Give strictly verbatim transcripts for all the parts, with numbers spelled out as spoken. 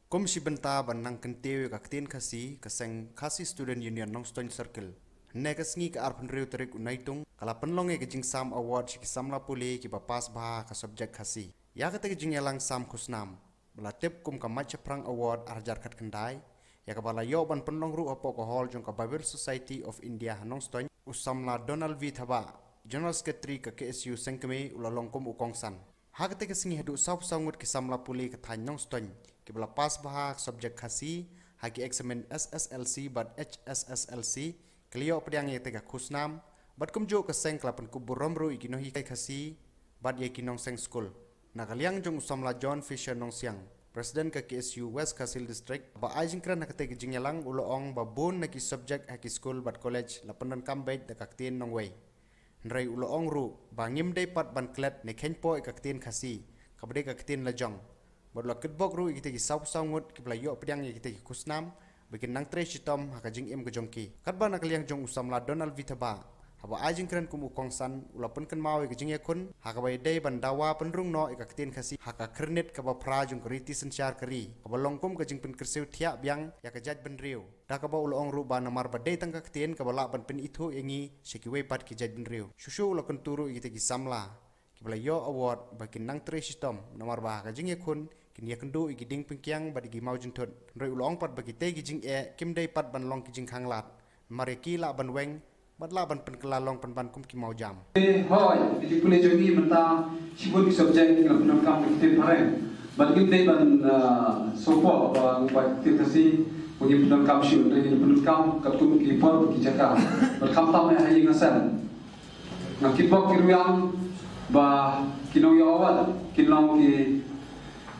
Kum shi bynta ban nang kyntiew ïa ka ktien Khasi, ka seng Khasi Student Union Nongstoiñ Circle, hynne ka sngi ka arphew hynriew tarik u Naitung ka la pynlong ïa ka jingsam award sha ki samla pule kiba pass bha ha ka subject Khasi. Ïa kata ka jingïalang sam khusnam ba la tip kum ka Mait Shaphrang Award ar hajar khatkhyndai, ïa kaba la ïoh ban pynlong ruh hapoh ka hall jong ka Bible Society of India ha Nongstoiñ, u samla Donald V Thabah, General Secretary ka K S U Sengkmie, u la long kum u kongsan. Ha kata ka sngi haduh sawphew saw ngut ki samla pule ka thaiñ Nongstoiñ kiba la pass bha ha ka subject Khasi ha ki eksamin S S L C bad H S S L C, ki la ïoh pdiang ïa kata ka khusnam, bad kumjuh ka seng ka la pynkup burom ruh ïa ki nonghikai Khasi bad ïa ki nongseng skul. Na ka liang jong u samla John Fisher Nongsiang, President ka K S U West Khasi Hills District, ba ai jingkren ha kata ka jingïalang, u la ong ba bun na ki subject ha ki skul bad college la pyndonkam beit da ka ktien nongwei. Hynrei u la ong ruh ba ngim dei pat ban klet ne kheiñpoh ïa ka ktien Khasi, kaba dei ka ktien la jong. Bad u la kitbok ruh ïa kita ki sawphew saw ngut kiba la ïoh pdiang ïa kita ki khusnam ba kin nang trei shitom ha ka jingim ka jong ki. Katba na ka liang jong u samla Donald V Thabah, haba ai jingkren kum u kongsan, u la pynkynmaw ïa ka jingïakhun ha kaba ïadei ban dawa pynrung noh ïa ka ktien Khasi ha ka khyrnit kaba phra jong ka riti synshar ka ri, kaba long kum ka jingpynkyrsiew thiah biang ïa ka jaitbynriew. Da kaba u la ong ruh ba namar ba dei tang ka ktien kaba lah ban pynithuh ïa ngi sha kiwei pat ki jaitbynriew. Shuh shuh u la kyntu ruh ïa kita ki samla kiba la ïoh award ba kin nang trei shitom, namar ba ha ka jingïakhun kin ïakynduh ïa ki dieng pynkiang bad ïa ki mawjynthut. Hynrei u la ong pat ba kitei ki jingeh kim dei pat ban long ki jingkhanglad, namar ïa ki lah ban weng bad lah ban pynkylla long pynban kum ki mawjam. Hooid, ki jingpule jong ngi mynta shibun ki subject ki la pyndonkam ka ktien phareng. Bad ngim dei ban, ah, sngewpoh ba ngi ba ktien Khasi ba ngim pyndonkam shuh, hynrei ngi pyndonkam katkum ki por bad ki jaka. Bad khamtam ha ïing ha sem, nga kitbok ki rwiang ba ki nongïoh award kin long ki,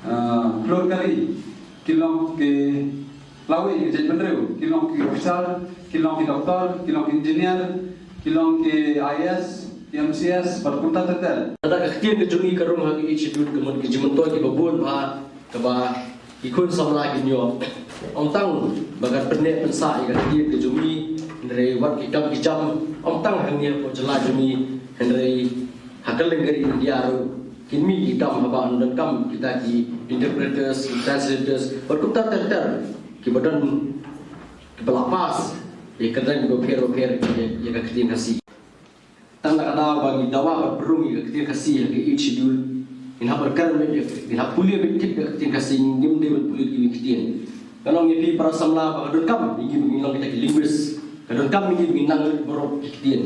ah, khlur kali, kin long ki lawei ka jaitbynriew, kin long ki officer, kin long ki doktor, kin long ki engineer, kin long ki I A S, ki M C S bad kumta ter ter. Lada ka ktien ka jong ngi ka rung ha ka Eighth Schedule, ka mut ka jingmyntoi kaba bun bha kaba ki khun samla kin ïoh. Ym tang ba kan pynneh pynsah ïa ka ktien ka jong ngi, hynrei wat ki kam ki jam, ym tang hangne hapoh jylla jong ngi, hynrei ha kylleng ka ri India ruh kin mih ki kam haba yn donkam kita ki interpreters, ki translators bad kumta ter ter kiba don, kiba la pass ïa ka kyrdan kiba pher ba pher ïa, ïa ka ktien Khasi. Tang na ka daw ba ngi dawa ban pynrung ïa ka ktien Khasi ha ka Eighth Schedule, ngin hap ban kren beit, ngin hap pule beit ïa ka ktien Khasi, ngim dei ban pule ïa ki ktien. Nga ong ïa phi para samla ba ka donkam ïa ngi ba ngin long kita ki linguist, ka donkam ïa ngi ba ngin nang baroh ki ktien.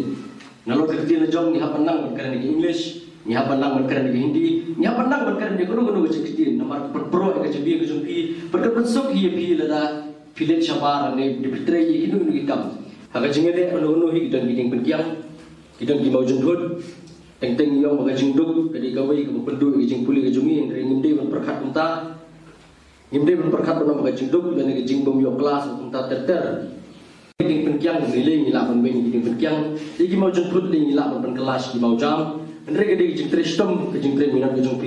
Nalor ka ktien la jong ngi hap ban nang ban kren ïa ka English, ngi hap ban nang ban kren ïa ka Hindi, ngi hap ban nang ban kren ïa kano kano ka jingktien, namar ka pynpro ïa ka jabieng ka jong phi, bad ka pynsuk hi ïa phi lada phi leit shabar ne da phi trei ïa kino kino ki kam. Ha ka jingïaleh kano kano hi, ki don ki dieng pynkiang, ki don ki mawjynthut. Teng teng ngi ong ba ka jingduk ka dei kawei kaba pynduh ïa ka jingpule ka jong ngi, hynrei ngim dei ban pyrkhat kumta. Ngim dei ban pyrkhat ban ong ba ka jingduk lane ka jingbym ïoh klas kumta ter ter. Ki dieng pynkiang lei ngi lah ban weng ïa ki dieng pynkiang, ïa ki mawjynthut lei ngi lah ban pynkylla sha ki mawjam. Hynrei ka dei ka jingtrei shitom, ka jingtrei minot ka jong phi.